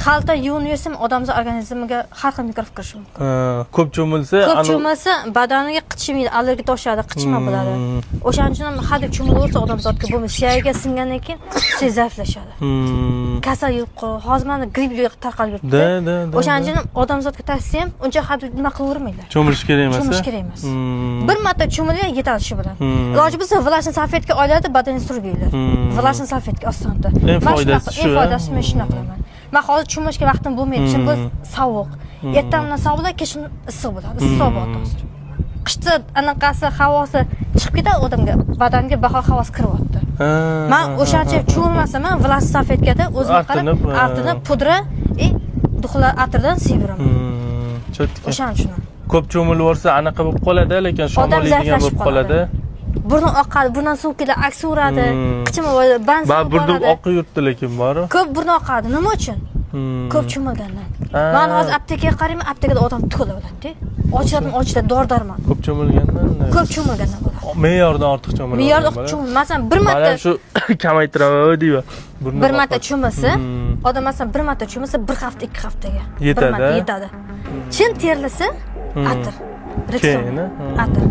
Xalta yuvinib yursam, odamzod organizmiga har xil mikrob kirishi mumkin. Ha, ko'p cho'milsa Ko'p cho'milsa, badaniga qichimaydi, allergiya toshadi, qichima bo'ladi. O'shaning uchun ham hadeb cho'milaversa, odamzodga bo'lmaydi. Suyagiga singandan keyin suyak zaiflashadi. Kasal yurib qoladi. Hozir mana gripp tarqalib yuribdi. Да, да, да. O'shaning uchun ham odamzodga tavsiyam, uncha hadeb nima qilavermanglar. Cho'milish kerak emas. Cho'milish A? Kerak emas. Bir marta cho'milgan yetadi shu bilan. Iloji bo'lsa, влажный salfetka oladi, badanini surib yeyiladi. Влажный salfetka osonda. Eng foydasi shu, Eng a? foydasi, men shunaqa qilaman. Man hozir cho'milishga vaqtim bo'lmaydi, chunki sovuq. Ertamdan sovuq bo'ladi, kechqurun issiq bo'ladi. Issiq bo'ladi hozir. Qishda anaqasi, havosi chiqib ketadi odamga, badanga bahor havosi kiryapti. Man o'shancha cho'milmasam ham, влажный salfetkada o'zim qarab, Artinib, ha. artinib, pudra и духи lar atirdan seviraman. Чётко. O'shaning uchun ham. Ko'p cho'milib yuborsa, anaqa bo'lib qoladi, lekin Odam shamollaydigan zaiflashib bo'lib qoladi. Burni oqadi, burnidan suv keladi, aksiradi, qichima bo'ladi, band Ba suv burnim boradi. oqib yuribdi lekin bori. Ko'p burni oqadi. Nima uchun? Ko'p cho'milgandan. Man hozir aptekaga qarayman, aptekada odam to'la bo'ladi. Ochiladi, ochiladi, dori darmon. Ko'p cho'milgandan. Ko'p cho'milgandan bo'ladi. Me'yordan ortiq cho'milib. Me'yorda cho'mil, masalan, bir Mana marta shu kamaytiraman deyman. Burnim bir marta oqadi. cho'milsa, odam, masalan, bir marta cho'milsa, bir hafta, 2 haftaga. Yetadi, Bir marta a? yetadi. Chin terlasa, atir. Rexona. Keyin, a? Atir.